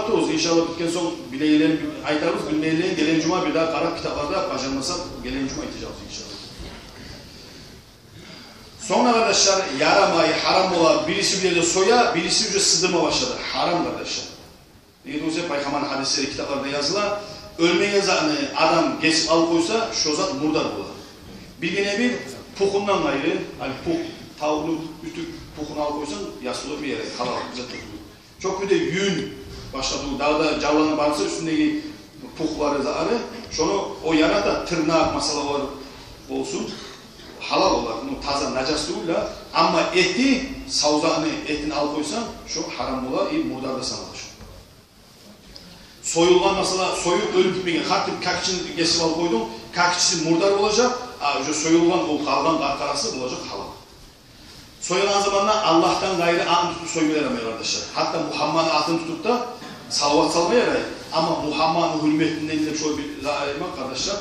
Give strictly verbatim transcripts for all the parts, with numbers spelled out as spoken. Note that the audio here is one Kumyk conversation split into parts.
Айтабыз, иншаллагь, битген сонг билегенлерин айтабыз, билмейгенлерин гелеген жума бирдагъы къарап китапларда, бажармасакъ, гелеген жума айтажакъбыз, иншаллагь. Сонг, къардашлар, ярамай, гьарам бола, бириси бир ерде соя, бириси уже сыдырма башлады. Гьарам, къардашлар. Неге десе, Пайхаммарны гьадислери китапларда языла, оьлмеген затны адам гесип алып къойса, шо зат мурдар бола. Биргине-бир пухундан къайры, гьали пух, тавукъну бютюн пухун алып къойсанг, яссы болуп ярай, гьалал бир зат тюгюл. Чо кюйде юн, башгъа тюгюл, дагъы да жанланы барысы уьстюндеги пухлары, затлары, шону о ярата, тырнакъ, масала, олар болсун, гьалал олар, ну, таза, нажас тюгюл де. Амма эти, сав затны этин алып къойсанг, шо гьарам бола, и мурдар да санала шо. Союлгъан, масала, союп оьлюп битмеген, гьатта какчыны гесип алып къойдунг, какчысы мурдар болажакъ, а уже союлгъан, о къалгъан къаркъарасы болажакъ гьалал. Союлгъан заманда Аллагьдан къайры атын тутуп сойма ярамай, къардашлар. Гьатта Мугьамматны атын тутуп да салават салма ярай. Амма Мугьамматны гьюрметинден деп шолай бир зат айтмакъ, къардашлар,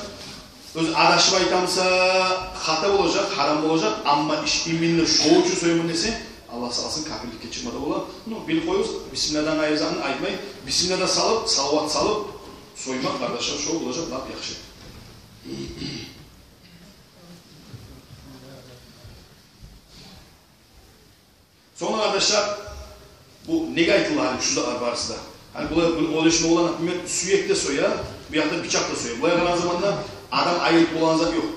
оьзю адашып айтамыса, хата болажакъ, гьарам болажакъ, амма иш именно шо учун сояман десе, Аллагь сакъласын, капирликге чыкъма да бола. Ну, билип къоюгъуз, бисмилладан къайры затны айтмай, бисмилла да салып, салават салып соймакъ, къардашлар, шо болажакъ лап яхшы. Сонг, къардашлар, бу неге айтыла гьали шу затлар барысы да? Гьали булай, бу ойлашма бола, например, сюек де соя, бу якъда бичакъ да соя. Булай къарагъан заманда адам айырып болагъан зат ёкъ.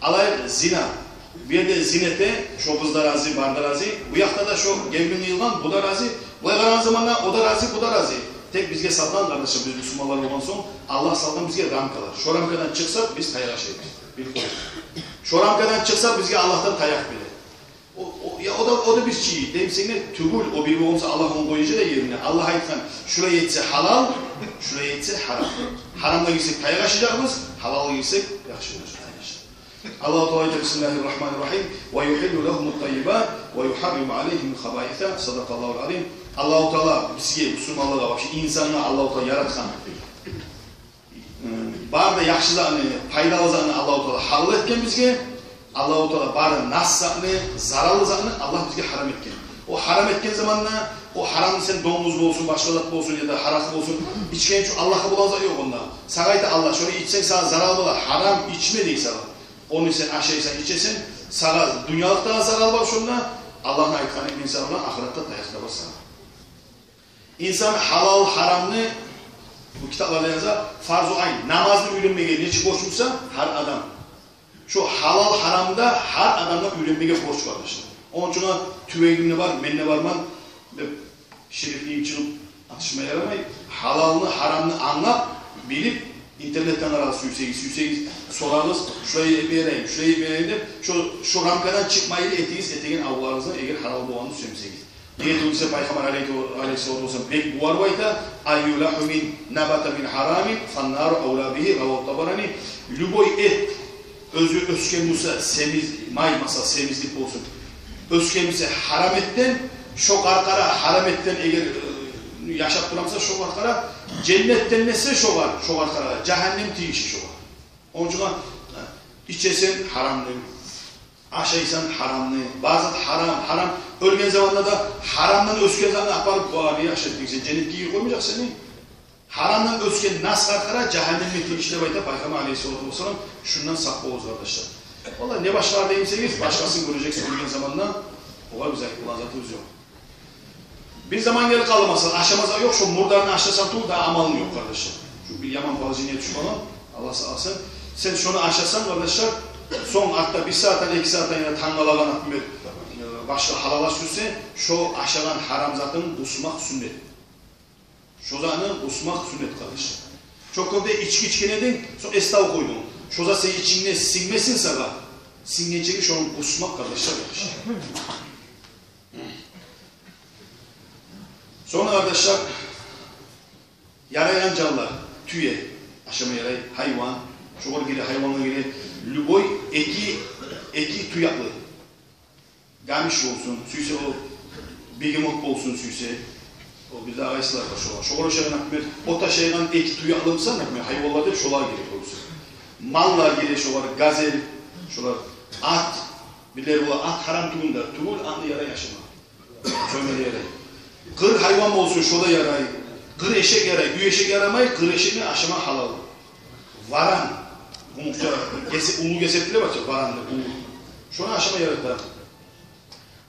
Алай зина. Бу ерде зина эте, шо къыз да рази, бары да рази. Бу якъда да шо гебин йылгъан, бу да рази. Булай къарагъан заманда о да рази, бу да рази. Тек бизге салгъан, къардашлар, биз бусурманлар болгъан сонг, Аллагь салгъан бизге рамкалар. Шо рамкадан чыкъсакъ, биз таякъ ашайбыз. Билип къоюгъуз. Шо рамкадан чыкъсакъ, бизге Аллагьдан таякъ геле. О, о, я, о да, о да бир чий, деймисен де, тюгюл, о бир болгъан сонг Аллагь ону къояжакъ да ерине. Аллагь айтгъан, шулай этсе гьалал, шулай этсе гьарам. Гьарамгъа гирсек, таякъ ашажакъбыз, гьалалгъа гирсек, яхшы болажакъ, къардашлар. Аллагьу Таала айта: «Бисмиллагьи ррагьмани ррагьим. Ва югьиллу лагьумут таййибат ва югьарриму алайгьимул хабаиса». Садакъаллагьул азим. Аллагьу Таала бизге, бусурманлагъа, вообще инсангъа Аллагьу Таала яратгъан бары да яхшы затны, пайдалы затны Аллагьу Таала гьалал этген бизге. Аллагьу Таала бары нас затны, зараллы затны Аллагь бизге гьарам этген. О гьарам этген заманда, о гьарамны сен донгуз болсун, башгъа зат болсун, яда гьаракъы болсун, ичген учун Аллагьгъа болагъан зат ёкъ онда. Сагъа айта Аллагь: «Шону ичсенг, сагъа зарал бола, гьарам, ичме», — дей сагъа. Ону сен ашайсан, ичесен, сагъа дюньялыкъда да зарал бар шонда, Аллагьны айтгъаны: «Мен сагъа ахыратда таякъ да бар сагъа». Инсан гьалал, гьарамны, бу китапларда яза, фарзу айн, намазны уьйренмеге нечик борч буса гьар адам, шо гьалал, гьарамны да гьар адамгъа уьйренмеге борч, къардашлар. Ону учун тюбегим де бар, мен де барман деп ширклигин чыгъып атышма ярамай. Гьалалны, гьарамны англап, билип, интернетден къарагъыз, сюйсегиз, сюйсегиз сорагъыз, шулай этме яраймы, шулай этме яраймы деп, шо, шо рамкадан чыкъмайлы этигиз этеген авларыгъызны, эгер гьалал болгъанны сюйсегиз. Неге тюгюл десе, Пайхаммар алейгьи-, алейгьиссалату вассалам бек бувар айта: «Айю лахмин набата мин гьарамин, фаннару авла бигьи», равагьу Табарани. Любой эт, оьзю оьсген буса, семиз, май, масала, семизлик болсун, оьсген буса гьарам этден, шо къаркъара гьарам этден эгер, э, яшап турамса, шо къаркъара женнетден эсе шогъар, шо къаркъара, жагьаннем тийиши шогъар. Ону учун, э, ичесен гьарамны, ашайсан гьарамны, бары зат гьарам, гьарам. Оьлген заманда да гьарамдан оьсген затны апарып, вагь, не яхшы этдинг сен, женнетге гийирип къоймажакъ сени. Гьарамдан оьсген нас къаркъара жагьаннемге тийишли деп айта Пайхаммар алейгьиссалату вассалам. Шундан сакъ болугъуз, къардашлар. Валлагь, не башгъалар деймисегиз, башгъасын гёрежексиз оьлген заманда, огъар биз айтып болагъан затыбыз ёкъ. Бир заман гелип къалды, масала, ашама зат ёкъ, шо мурданы ашасанг тюгюл, дагъы амалынг ёкъ, къардашлар. Шу бир яман положение тюшюп къалгъан, Аллагь сакъласын. Сен шону ашасанг, къардашлар, сонг артда бир сагьатдан, эки сагьатдан яна тангалайгъан, например, э, башгъа гьалал аш сюйсе, шо ашагъан гьарам затынг къусмакъ сюннет. Шо затны къусмакъ сюннет, къардашлар. Чо кёп де ички ичген эдинг, сонг эс тав къойдунг. Шо зат сени ичингде сингмесин сагъа. Синггенчеге шону къусмакъ, къардашлар, яхшы. Сонг, къардашлар, ярайгъан жанлар, тюе ашама ярай, гьайван, шогъар гире, гьайвангъа гире, любой эки, эки туякълы. Гамиш болсун, сюйсе о бегемот болсун, сюйсе. О бир де къайсылар бар шолар. Шогъар ошайгъан, например, от ашайгъан эки туякълы буса, например, гьайванлар деп шолагъа гире, болсун. Маллар гире шогъар, газель, шолар, ат. Бирлери бола, ат гьарам тюгюл де, тюгюл, атны ярай ашама. Сойма да ярай. Къыр гьайван болсун, шо да ярай. Къыр эшек ярай, уьй эшек ярамай, къыр эшекни ашама гьалал. Варан, къумукъча гесе-, уллу гесек деп айта, варан деп, уллу. Шону ашама ярай да.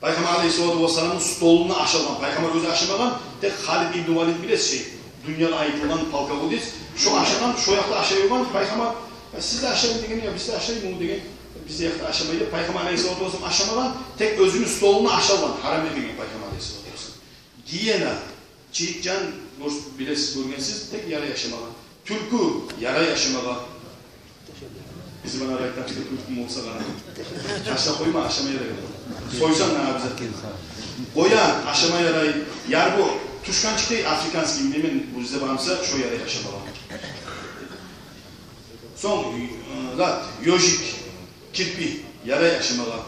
Пайхаммар алейгьиссалату вассаламны столунда ашалгъан, пайхаммар оьзю ашамагъан, тек Халид ибн Валид билесиз, шей, дюньягъа айтылгъан полководец, шо ашагъан, шо якъда ашай болгъан пайхаммар. «Я, сиз де ашайым», — деген, «я, биз де ашайым», — о деген, «биз де якъда ашамай», — деп, пайхаммар алейгьиссалату вассалам ашамагъан, тек оьзюню столунда ашалгъан, гьарам этмеген пайхаммар алейгьиссалату вассалам. Гиена, чийик жан, гёр-, билесиз, гёргенсиз, тек ярай ашамагъа. Тюлкю ярай ашамагъа. Биз мана айтгъан чы тюлкю болса гьарам. Ташлап къойма, ашама ярай. Сойсанг, гьа, биз этген. Къоян ашама ярай. Ярбу, тушканчик дей, африканский, немен, бу бизде бар буса, шо ярай ашамагъа. Сонг, э, зат, ёжик, кирпи ярай ашамагъа.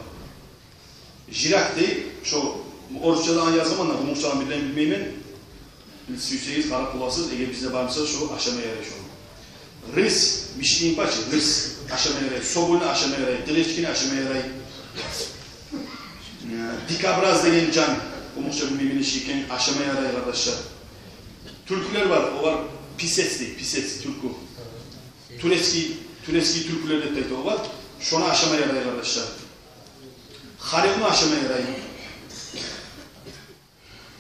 Жирак дей, шо орусчадан язгъанман да, къумукъчадан билмеймен, билмеймен. Бил-, сюйсегиз, къарап боласыз, эгер бизде бар буса, шо ашама ярай шону. Рис, мишкин пачи, рис ашама ярай, собольну ашама ярай, дыгъычкыны ашама ярай. Э, дикобраз деген жан, къумукъча билмеймен, нечик экен, ашама ярай, къардашлар. Тюлкюлер бар, олар писец дей, писец, тюлкю. Турецкий, турецкий тюлкюлер деп де айта олар. Шону ашама ярай, къардашлар. Халыкъны ашама ярай.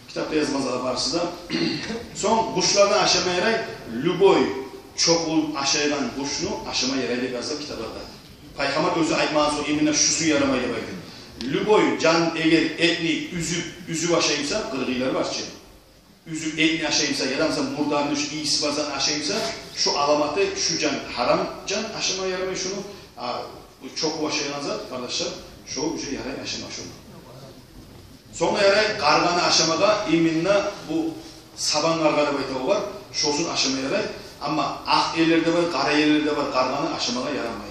Китапда язылгъан зат барысы да. Сонг къушланы ашама ярай, любой чокъулуп ашайгъан къушну ашама ярай деп язылгъан китапларда. Пайхаммар оьзю айтмагъан сонг, именно шусу ярамай деп айтгъан. Любой жан, эгер этни уьзюп, уьзюп ашай буса, къыргъыйлар бар чы. Уьзюп этни ашай буса, яда буса мурданы, шу ийиси бар затны ашай буса, шу аламаты, шу жан гьарам жан, ашама ярамай шуну. А чокъулуп ашайгъан зат, къардашлар, шо уже ярай ашама шуну. Сонг ярай къаргъаны ашамагъа, именно бу сабан къаргъа деп айта олар, шосун ашама ярай. Амма акъ ерлерде бар, къара ерлерде бар, къаргъаны ашамагъа ярамай.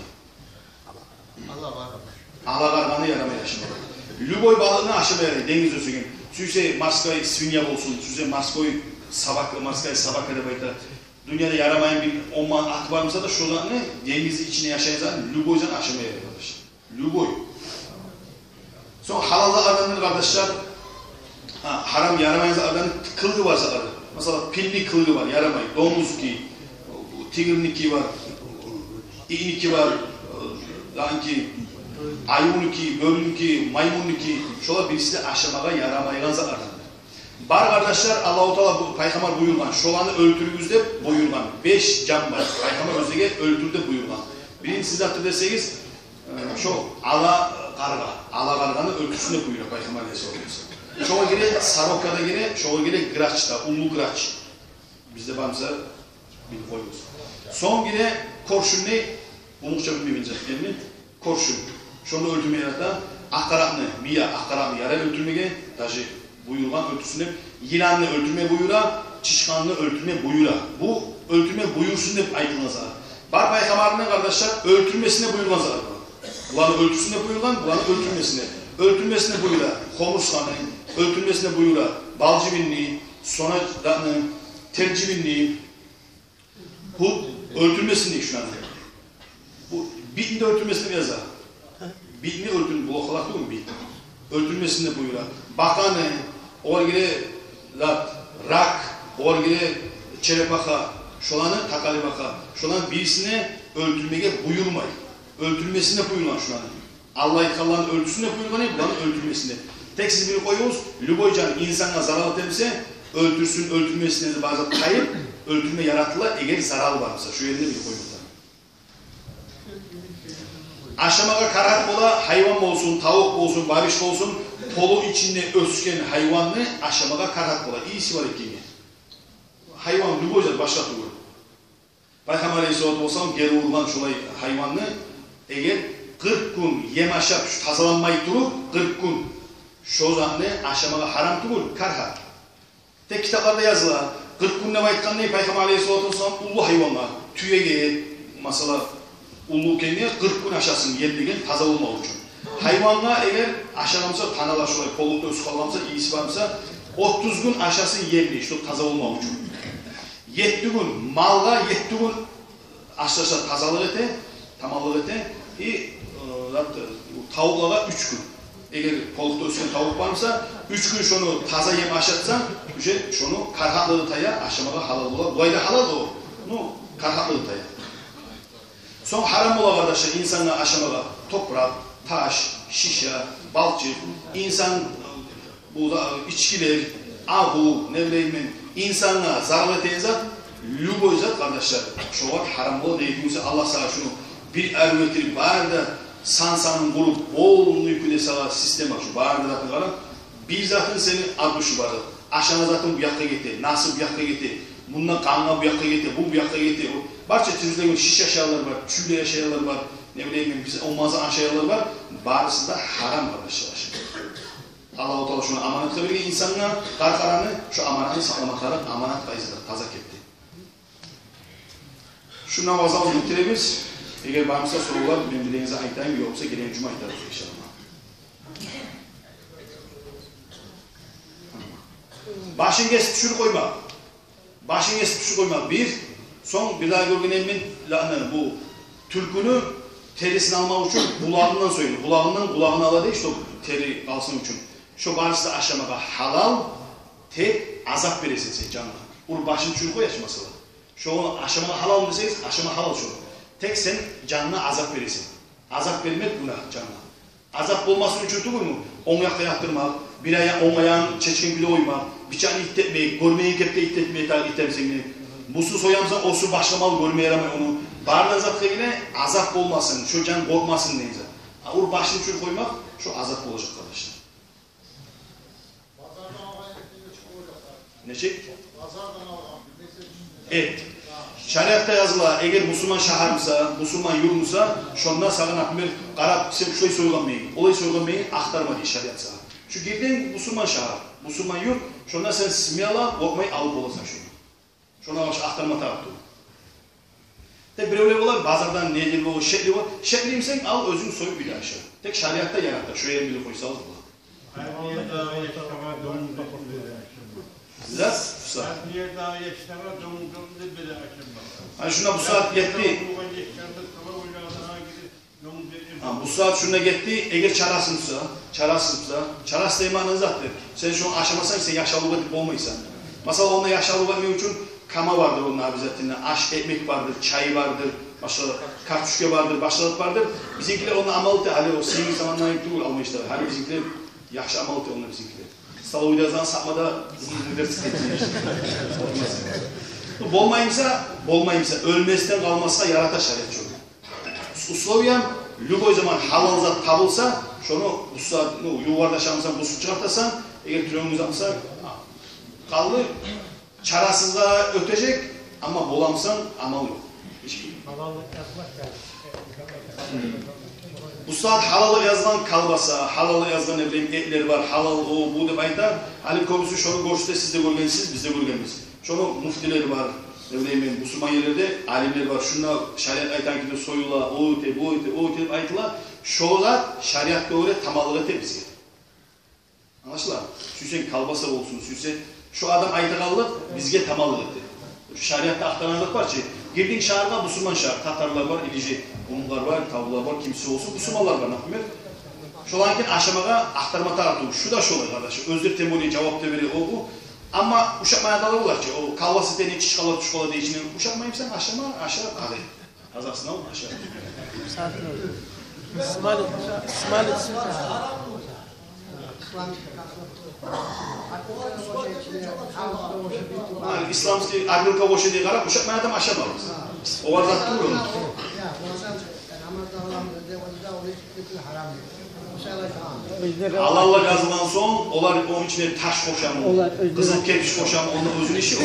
Ала къаргъаны ярамай ашамагъа. Любой балыкъны ашама ярай, денгизде оьсеген. Сюйсе морской свинья болсун, сюйсе морской собака, морская собака деп айта. Дюньяда ярамайгъан бир он ат бар буса да, шоланы денгизни ичинде яшайгъан зат, любой зат ашама ярай, къардашлар. Любой. Сонг гьалал затлардан, къардашлар, гьа, гьарам, ярамайгъан затлардан, къылыгъы бар затлар. Масала, пилни къылыгъы бар, ярамай. Домузки, тигирники бар, ийники бар, янки, аюники, бёрюники, маймунники. Шолар бириси де ашамагъа ярамайгъан затлардан. Бар, къардашлар, Аллагьу Таала бу, пайхаммар буюргъан, шоланы оьлтюрюгюз деп буюргъан. Беш жан бар. Пайхаммар оьзлеге оьлтюр деп буюргъан. Биринчиси затдыр десегиз, э, шо ала къаргъа, ала къаргъаны оьлтюрсюн деп буюра пайхаммар алейгьиссалату вассалам. Шогъар гире сорока да гире, шогъар гире грач да, уллу грач. Бизде бар буса, билип къоюгъуз. Сонг гире коршунну, къумукъча билмеймен, жат гелмей. Коршун. Шону оьлтюрме ярата. Акъарапны, мия, акъарапны ярай оьлтюрмеге, даже буюргъан оьлтюрсюн деп. Йыланны оьлтюрме буюра, чычкъанны оьлтюрме буюра. Бу оьлтюрме буюрсун деп айтылгъан зат. Бар пайхаммарны, къардашлар, оьлтюрмесин де буюргъан зат бар. Буланы оьлтюрсюн деп буюргъан, буланы оьлтюрмесин де. Оьлтюрмесин де буюра хомурсгъаны, оьлтюрмесин де буюра балжибинни, сонадатны, тержибинни. Бу оьлтюрмесин дей шуланы. Бу битни де оьлтюрмесин деп яза. Битни оьлтюр-, бу о халакъ тюгюлмю бит? Оьлтюрмесин деп буюра. Бакъаны, огъар гире зат, рак, огъар гире черепаха, шоланы, такалибаха, шоланы бирисин де оьлтюрмеге буюрмай. Оьлтюрмесин деп буюргъан шуланы. Аллагь айтгъанланы оьлтюрсюн деп буюргъан, буланы оьлтюрмесин деп. Тек сиз билип къоюгъуз, любой жан инсангъа зарал этемсе, оьлтюрсюн, оьлтюрмесин деп, бары зат тайып, оьлтюрме яратыла, эгер заралы бар буса, шо ерин де билип къоюгъуз. Ашамагъа карагьат бола, гьайван болсун, тавукъ болсун, бабиш болсун, полу ичинде оьсген гьайванны ашамагъа карагьат бола, ийиси бар экенге. Гьайван, любой зат, башгъа тюгюл. Пайхаммар алейгьиссалату вассалам гери ургъан шолай гьайванны, эгер къыркъ гюн ем ашап, шу тазаланмай туруп, къыркъ гюн, шо затны ашамагъа гьарам тюгюл, карагьат. Тек китапларда языла, къыркъ гюн деп айтгъан не, Пайхаммар алейгьиссалату вассалам уллу гьайвангъа, тюеге, масала, уллу экенге къыркъ гюн ашасын, ем деген, таза болмакъ учун. Гьайвангъа эгер ашагъан буса, таналар шолай полукъда оьсюп къалгъан буса, ийиси бар буса, отуз гюн ашасын ем дей, шо таза болмакъ учун. Етти гюн, малгъа етти гюн ашаса тазалыкъ эте, таманлыкъ эте, и, э, зат, э, тавукълагъа уьч гюн. Эгер полукъда оьсген тавукъ бар буса, уьч гюн шону таза ем ашатсанг, уже шону карагьатлыгъы тая, ашамагъа гьалал бола. Булай да гьалал о, ну, карагьатлыгъы тая. Сонг гьарам бола, къардашлар, инсангъа ашамагъа топуракъ, таш, шиша, балчыкъ, инсан, бу да, ичкилер, агъу, не билейим мен, инсангъа зарал этеген зат, любой зат, къардашлар, шогъар гьарам бола. Неге буса, Аллагь сагъа шуну бир арив этип, бары да сан-санын къуруп, полный кюйде сагъа система, шу бары да затын къара, бир затын сени от души бары да. Ашагъан затынг бу якъгъа гете, насы бу якъгъа гете, мунда къангъа бу якъгъа гете, бу бу якъгъа гете. О барча тюрлю шиша ашаялар бар, чюйде ашаялар бар, не билейим мен, биз олмаза ашаялар бар. Барысы да гьарам, къардашлар. Аллагьу Таала шуну аманатгъа берген инсангъа, къаркъараны, шу аманатны сакъламакъ тарыкъ, аманат къайсыдыр, таза кепде. Шу намазны битиребиз. Эгер бар буса соравлар, мен билегенни айтайым, ёкъ буса гелеген жума айтарбыз, иншаллагь. Башын гесип тюшюрюп къоймакъ. Башын гесип тюшюрюп къоймакъ бир. Сонг бир дагъы гёргенмен мен, аны, бу тюлкюню терисин алмакъ учун къулагъындан союла. Къулагъындан, къулагъын ала дей, чтоб тери къалсын учун. Шо барысы да ашамагъа гьалал, тек азап бересен сен жангъа. Уруп башын тюшюрюп къоя чы, масала. Шону ашамагъа гьалалмы десегиз, ашама гьалал шону. Тек сен жангъа азап бересен. Азап бермек гюнагь жангъа. Азап болмасын учун тюгюлмю? Онг якъгъа ятдырмакъ, бир ая-, онг аягъын чечген кюйде къоймакъ, бичакъны иттетмек, гёрмейген кепде иттетмек, та-, иттемесенг де. Бусу соямсан, осу башгъа мал гёрме ярамай ону. Бары да затгъа геле азап болмасын, шо жан къоркъмасын деген зат. А уруп башын тюшюрюп къоймакъ, шо азап болажакъ, къардашлар. Нечик? Эт. Шариатда языла, эгер бусурман шагьар буса, бусурман юрт буса, шонда сагъа, например, къарап, сен шулай сойгъанмы эдинг, олай сойгъанмы эдинг, ахтарма дей шариат сагъа. Чюнки гирдинг бусурман шагьар, бусурман юрт, шонда сен смело, къоркъмай алып боласан шону. Шондан башгъа ахтарма тарыкъ тюгюл. Тек биревлер болар, базардан недир бу, шекли бу. Шекли эсенг, ал, оьзюнг союп бир аша. Тек шариатда ярата, шо ерин билип къойсагъыз бола. Гьар ерде яшама донгузну бир ашама. Зат, зат. Гьар ерде яшама донгузну бир ашама. Гьа, шунда бу сагьат гетди. Донгузну яшама, донгуз Гьа, бу сагьат шунда гетди, эгер чарасы буса, чарасы буса, чарасы деген маъна затдыр. Сен шону ашамасанг, сен яшавлукъ этип болмайсан. Масала, онда яшавлукъ этмек учун кама бардыр, онда обязательно аш, экмек бардыр, чай бардыр, башгъа картошка бардыр, башгъа зат бардыр. Бизинкилер онда амал эте, гьали о сизин заманларынгыз тюгюл, алмаштыра. Гьали бизинкилер яхшы амал эте онда бизинкилер. Столовыйда зат сатма да, бизин мудар сизге. Болмай буса, болмай буса, оьлмесден къалмасгъа ярата шариат шону. Условиям, любой заман гьалал зат табылса, шону бусагьат, ну, юварда ашамасанг, бусуп чыгъартасан, эгер тюрегинг узатмаса, къалды, чарасыз да оьтежек, амма боламсан, амал ёкъ. Гьалаллыкъ язмакъ герек. Бусагьат гьалаллыкъ язгъан колбаса, гьалаллыкъ язгъан, не билейим, этлер бар, гьалал о, бу деп айта. Гьали кёбюсю шону гёрсе, сиз де гёргенсиз, биз де гёргенбиз. Шону муфтилер бар, не билейим мен, бусурман ерлерде алимлер бар. Шунда шариат айтгъан кюйде союла, о эте, бу эте, о эте деп айтыла. Шо зат шариатгъа гёре таманлыкъ эте бизге. Англашыла? Сюйсенг колбаса болсун, сюйсенг, шо адам айтагъанлыкъ бизге таманлыкъ эте. Шариатда ахтаргъан зат бар чы. Гирдинг шагьаргъа, бусурман шагьар, татарлар бар, или же къумукълар бар, тавлулар бар, кимси болсун, бусурманлар бар, например. Шоланы ашамагъа ахтарма тарыкъ тюгюл. Шу да шолай, къардаш. Оьзлер тем более жавап да бере, о, бу. Амма ушатмайгъан адамлар чы, о колбаса тени чычкъала, тюшкала дей ичине, ушатмаймысан, ашама, аша, гьали. Азасына ол аша. Смалит, смалит. Гьали исламский опилка ошо дей къарап, ушатмайгъан адам ашамагъыз. Огъар зат тюгюл. Гьалаллыкъ язылгъан сонг, олар ону ичине таш къошамы, къызыл кирпич къошамы, ону оьзюню иши о.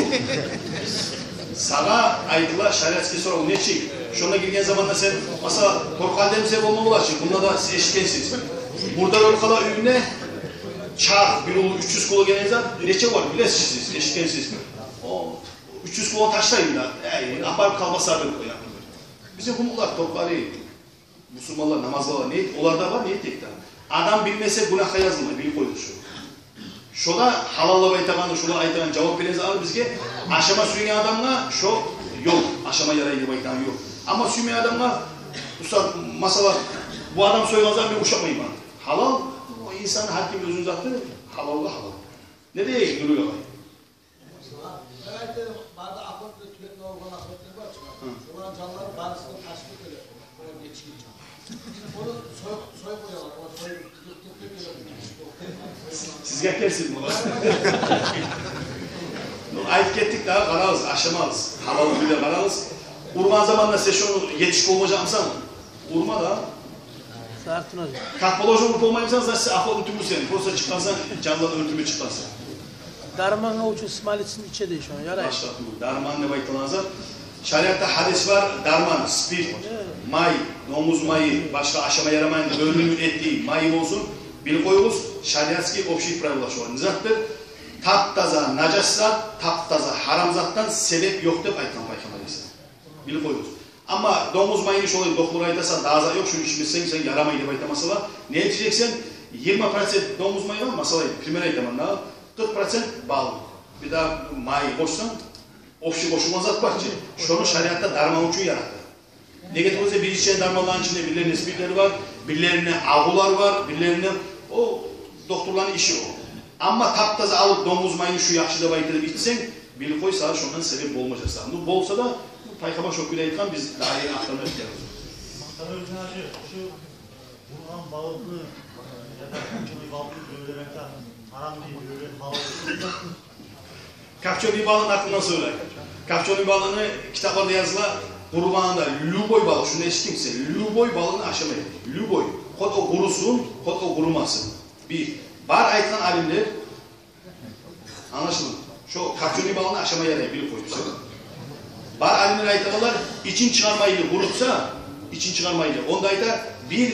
Сагъа айтыла шариатский сорав, нечик? Шонда гирген заманда сен, масала, торкъал демесе болма бола чы, мунда да сиз эшитгенсиз. Мурда торкъала уьюнде чарх, бир уллу уьч юз кило гелген зат, нече бар, билесиз сиз, эшитгенсиз. О уьч юз кило ташлай мунда, эй, апарып колбаса берип къоя. Бизин къумукълар торкъалай. Бусурманлар намаз къыла, не эт-, оларда бар, не этейик да. Адам билмесе, гюнагьгъа язылмай, билип къоюгъуз шону. Шо да гьалаллап айтагъаны, шолар айтагъан жавап береген зат бизге, ашама сюйген адамгъа шо ёкъ, ашама ярай деп айтагъан ёкъ. Амма сюймейген адамгъа, устаз, масала, бу адам сойгъан зат мен ушатмайман. Гьалал, о Инсан гьар ким оьзюню заты, гьалалгъа гьалал. Не дейсиз, Нургулай? Мен айтайым, бары да охотник, тюбекни алгъан охотник бар чы. Гьы. Шоланы жанлары барысы да ташып геле. Олар етишген чакъы. Ону сой-, сой къоялар, олар сой-, Сизге гелсин булар. Ну, айтып гетдик дагъы, къарагъыз, ашамагъыз. Гьалал кюйде къарагъыз. Ургъан заманда сен шону етишип болмажакъмысан, урма да. Сартын оза. Как положено уруп болмаймысан, значит, сен охотник тюгюлсен. Просто чыкъгъансан, жанлар оьлтюрме чыкъгъансан. Дармангъа учун смолицын иче дей шону, ярай. Башгъа тюгюл. Дарман деп айтылагъан зат. Шариатда гьадис бар, дарман, спирт, май, донгуз майы, башгъа ашама ярамайгъан оьрюню эти, майы болсун, билип къоюгъуз, шариатский общий правила шолар. Не затдыр? Тап-таза нажас зат, тап-таза гьарам затдан себеп ёкъ деп айтгъан Пайхаммар алейгьиссалам. Билип къоюгъуз. Амма донгуз майыны шолай докторлар айта, сагъа дагъы зат ёкъ, шуну ичмесенг, сен ярамай деп айта масала. Не этежексен? Йигирма процент донгуз майгъа, масала, пример айтаман дагъы, къыркъ процент бал, бир де май къошсанг, общий къошулгъан зат бар чы, шону шариатда дарман учун яратды. Неге десе, биз ичеген дарманланы ичинде бирлеринде спиртлер бар, бирлеринде агъулар бар, бирлеринде, о докторланы иши о. Амма тап-таза алып донгуз майын шу яхшы деп айтып ичсенг, билип къой, сагъа шондан себеп болмажакъсан. Ну, болса да, Пайхаммар шо кюйде айтгъан, биз дагъы ахтамай этебиз. Махтар оьзюн гьажи, шу ургъан балыкъны, я да копчёный балыкъны биревлер айта гьарам дей, биревлер гьалал дей. Копчёный балыкъны гьакъындан сёйлей. Копчёный балыкъны китапларда языла, къурбанда любой балыкъ, шуну эшитдинг сен, любой балыкъны ашама ярай. Любой. Хоть о къурусун, хоть о къурумасын. Бир. Бар айтгъан алимлер, англашылды. Шо копчёный балыкъны ашама ярай, билип къоюгъуз. Бар алимлер айтагъанлар, ичин чыгъармайлы къурутса, ичин чыгъармайлы, онда айта бир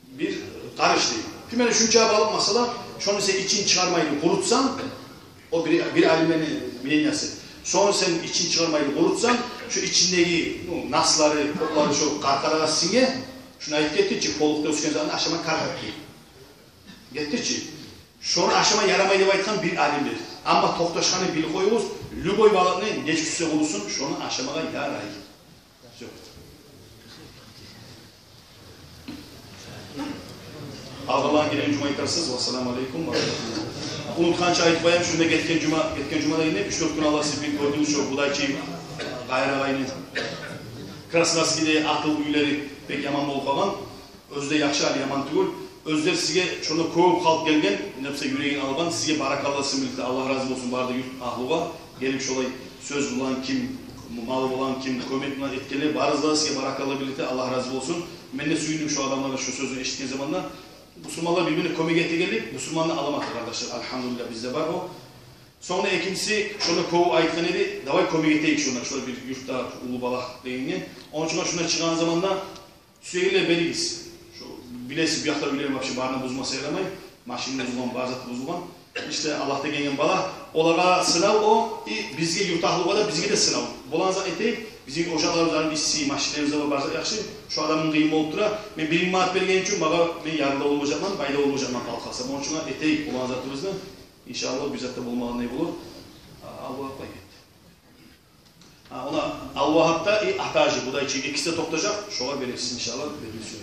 бир къарыш дей. Примерно, шунча балыкъ масала, шону сен ичин чыгъармайлы къурутсанг, о бир, бир алимлени мнениясы. Шону сен ичин чыгъармайлы къурутсанг, шу ичиндеги, ну, наслары, кёклери шо къаркъарагъа синге, шуну айтып гетди чи, полукъда оьсген затны ашама карагьат дей. Гетди чи. Шону ашама ярамай деп айтгъан бир алимлер. Амма токъташгъаны, билип къоюгъуз, любой балыкъны нечик тюсе къурусун, шону ашамагъа ярай. Всё. Аллагьу Таала гелеген жума айтарсыз. Вассаламу алейкум ва рагьматуллагь. Унутгъанча айтып къояйым, шунда гетген жума, гетген жума да йимик уьч-дёрт гюн алда сиз бир гёрдюгюз, шо Будайчы Къайрагъайны Краснодарскийде атылып уьйлери бек яман болуп къалгъан. Оьзю де яхшы, гьали яман тюгюл. Оьзлер сизге, шонда кёп халкъ гелген, не буса юрегин алгъан, сизге баракалла сизин бирден де, Аллагь рази болсун бары да юрт агьлугъа. Гелип шолай сёз булан ким, малы булан ким, кёмек булан этгенлер, барыгъызгъа да сизге баракалла бирден де, Аллагь рази болсун. Мен де сююндюм шо адамланы шо сёзюн эшитген заманда. Бусурманлар бир-бирине кёмек этегенлик, бусурманны аламаты, къардашлар, альгьамдулиллагь, бизде бар о. Сонг да экинчиси, шонда кёбю айтгъан эди, давай кёмек этейик шонда, шолай бир юртда уллу балагь дегенге. Ону учун шунда чыгъагъан заманда сюегенлер беригиз. Шо билесиз, бу якъда уьйлени вообще барына бузмаса ярамай. Машин бузулгъан, бар зат бузулгъан. Иште Аллагьдан гелген балагь. Олагъа сынав о, и бизге, юрт агьлугъа да, бизге де сынав. Болагъан зат этейик. Бизин ожакъларыбыз, исси, машинлерибиз де бар, бар зат яхшы. Шо адамны къыйын болуп тура. Мен бир минг манат бергени учун магъа, мен ярылы болмажакъман, пайда болмажакъман къалып къалса. Ону учун этейик болагъан затыбызны. Иншаллагь, бир зат да болмагъандай болур. А, Аллагь къойгъан. А, она Алвагьапда и Атажи, Будайчы, экиси де токътажакъ, шогъар бересиз, иншаллагь, берилсин.